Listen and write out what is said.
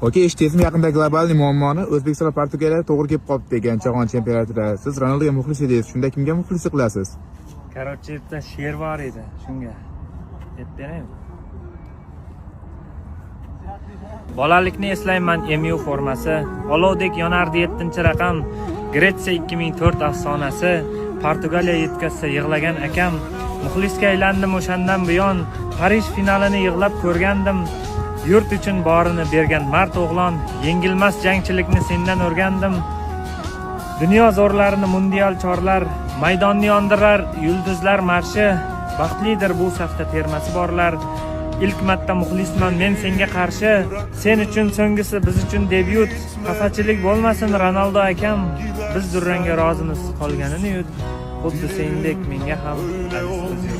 Okey, eshitdingizmi, yaqinda глобальный muammoni O'zbekiston va Portugaliya to'g'ri kelib qolibdi degan jahon chempionatida. Siz Ronaldoga muxlis edingiz. Shunda kimga muxlislik qilasiz? Короче, bitta she'r bor edi, shunga. Aytib beraymi? Bolalikni eslayman, MU formasi, olovdek yonardi 7-raqam, Gretsiya 2004 afsonasi, Portugaliya yetkazsa yig'lagan akam, muxlisga aylandim o'shandan buyon, Parij finalini yig'lab ko'rgandim. Yurt uchun borini bergan mard o'g'lon, yengilmas jangchilikni sendan o'rgandim. Dunyo zo'rlarini mundial chorlar, maydonni yondirar yulduzlar marshi, baxtlidir bu safda termasi borlar. Ilk marta muxlisman men senga qarshi, sen uchun so'nggisi, biz uchun debyut. Xafachilik bo'lmasin, Ronaldo akam, biz durangga rozimiz, qolganini yut. Xuddi sendek menga ham aziz o'zingiz.